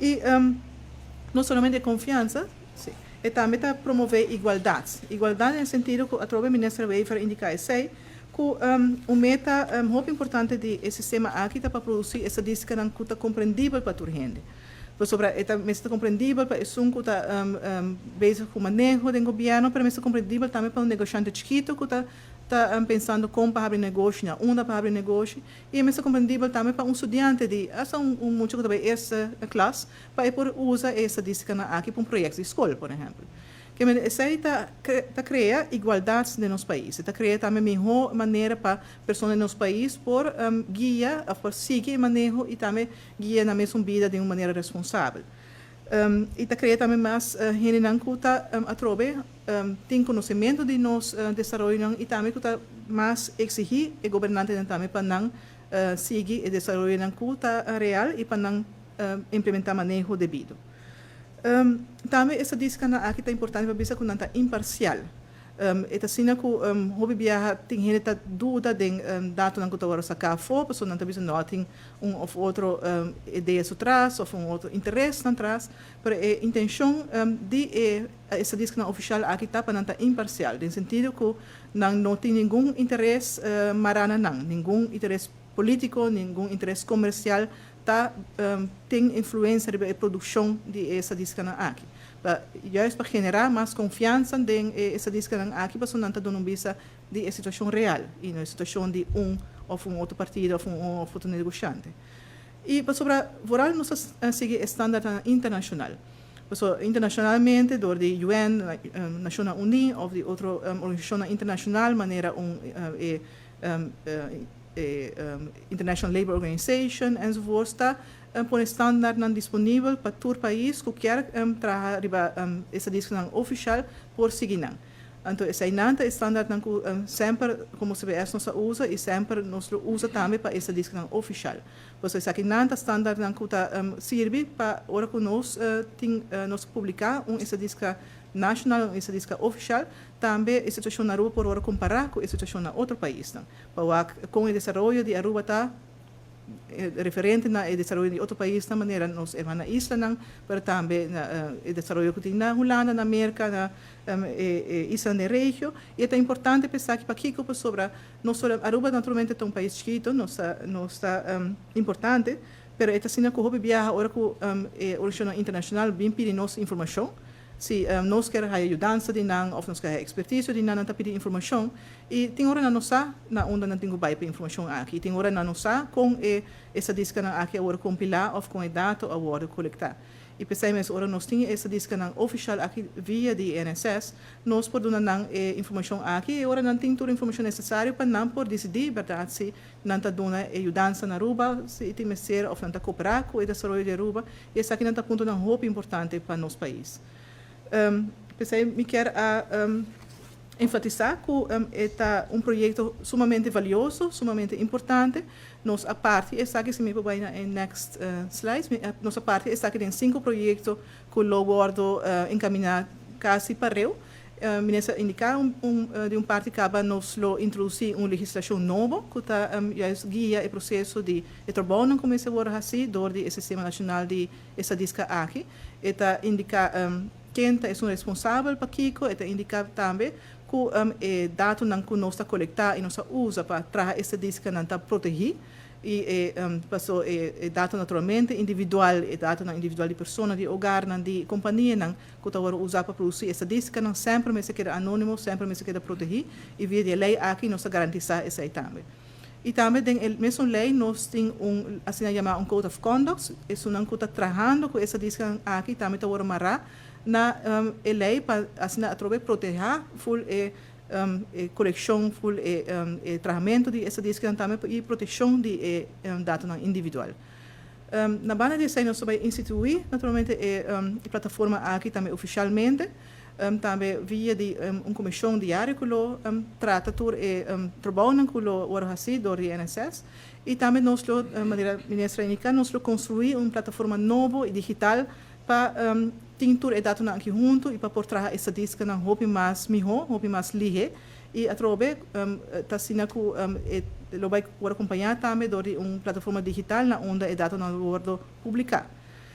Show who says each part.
Speaker 1: I no solamente konfiansa, sí, e tambe ta promové igualdat. Igualdat den sentido ku atrobe minister Wever a indiká esei, ku un meta hopi importante di e sistema aki ta pa produsí estadístikanan ku ta komprendibel pa tur hende. Pasobra e ta mester ta komprendibel pa esun ku ta bezig ku maneho den gobièrnu, pero mester ta komprendibel tambe pa un negoshante chikitu ku ta ta pensando kon pa habri negoshi, na unda pa habri negoshi. I e mester komprendibel tambe pa un studiante di asta un mucha ku ta bai eerste klas pa e por usa e estadístikanan aki pa un proyekto di skol, por ehèmpel. Ke manera esei ta ta krea igualdat den nos pais. E ta krea tambe mihó manera pa persona den nos pais por guia òf por sigui e maneho i tambe guia nan mesun bida den un manera responsabel. I ta krea tambe mas hendenan ku ta atrobe tin konosementu di nos desaroyonan i tambe ku ta mas eksigí e gobernantenan tambe pa nan sigui e desaroyonan ku ta real i pa nan implementá maneho debido. Tambe e stadístikanan aki ta importante pa bisa ku nan ta imparsial. E ta asina ku hopi biaha tin hende ta duda den datonan ku ta wòrdu saká afó, pasobra nan ta bisa no tin un òf otro idea su tras òf un otro interes nan tras. Pero e intenshon di e estadístikanan ofishal aki ta pa nan ta imparsial, den sentido ku nan no tin ningun interes mará na nan, ningun interes polítiko, ningun interes komersial ta tin influensia riba e produkshon di e estadístikanan aki. Pa juist pa generá mas konfiansa den e estadístikanan aki pasobra nan ta duna un bista di e situashon real i no e situashon di un òf un otro partido òf un òf otro negoshante. I pasobra vooral nos ta sigui e standaardnan internashonal. Pasobra internashonalmente dor di UN, Nashonnan Uní òf di otro organisashonnan internashonal manera un e e International Labour Organization enzovoorts ta pone standaardnan disponibel pa tur pais ku kier traha riba estadístikanan ofishal por sigui nan. Anto eseinan ta e standaardnan ku semper komo CBS nos a usa i semper nos lo usa tambe pa estadístikanan ofishal. Pasobra esakinan ta standaardnan ku ta sirbi pa ora ku nos tin nos publiká un estadístika nashonal, un estadístika ofishal, tambe e situashon na Aruba por wòrdu kompará ku e situashon na otro paisnan pa wak kon e desaroyo di Aruba ta referente na e desaroyo di otro paisnan manera nos hermana islanan, pero tambe na e desaroyo ku tin na Hulanda, na Merka, na e islanan den regio. I e ta importante pa esaki pakiko pasobra no solo Aruba naturalmente ta un pais chikito, nos ta nos ta importante, pero e ta asina ku hopi biaha ora ku e organisashonnan internashonal bin pidi nos informashon, Si nos kier haya yudansa di nan of nos kier haya ekspertisio di nan, nan ta pidi informashon i tin ora nan no sa na unda nan tin ku bai pa e informashon aki i tin ora nan no sa kon e estadístikanan aki a wòrdu kompilá of kon e dato a wòrdu kolektá. I p'esei mes ora nos tin e estadístikanan ofishal aki via di INSS, nos por duna nan e informashon aki i ora nan tin tur e informashon nesesario pa nan por disidí bèrdat si nan ta duna e yudansa na Aruba si tin mester of nan ta koperá ku e desaroyo di Aruba i esakinan ta puntonan hopi importante pa nos pais. P'esei mi kier a enfatisá ku e ta un proyekto sumamente valioso, sumamente importante. Nos a parti esaki, si mi por bai na e next slide, nos a parti esaki den sinku proyekto ku lo wòrdu enkaminá kasi pareu. Minister a indiká di un parti kaba nos lo introdusí un legislashon nobo ku ta juist guia e proseso di e trabounan ku mester wòrdu hasí dor di e Sistema Nashonal di Estadístika aki. E ta indiká ken ta esun responsabel pa kiko, e ta indiká tambe ku e datonan ku nos ta kolektá i nos ta usa pa traha estadístikanan ta protegí. I e paso e dato naturalmente individual, e datonan individual di persona, di hogarnan, di kompanianan ku ta wòrdu usá pa produsí estadístikanan semper mester keda anónimo, semper mester keda protegí i via di e lei aki nos ta garantisá esei tambe. I tambe den e mesun lei nos tin un asina yamá un code of conduct, esunnan ku ta trahando ku e estadístikanan aki tambe ta wòrdu mará na e lei pa asina atrobe protehá ful e E kolekshon ful e e trahamentu di estadístikanan tambe i protekshon di e datonan individual. Na banda di esei nos ta bai instituí naturalmente e plataforma aki tambe ofishalmente, tambe via di un komishon diario ku lo trata tur e trabounan ku lo wòrdu hasí dor di NSS i tambe nos lo, manera minister a indiká, nos lo konstruí un plataforma nobo i digital pa tin tur e datonan aki huntu i pa por traha e stadístikanan hopi mas mihó, hopi mas lihé i atrobe ta asina ku e lo bai wòrdu akompañá tambe dor di un plataforma digital na unda e datonan lo wòrdu publiká.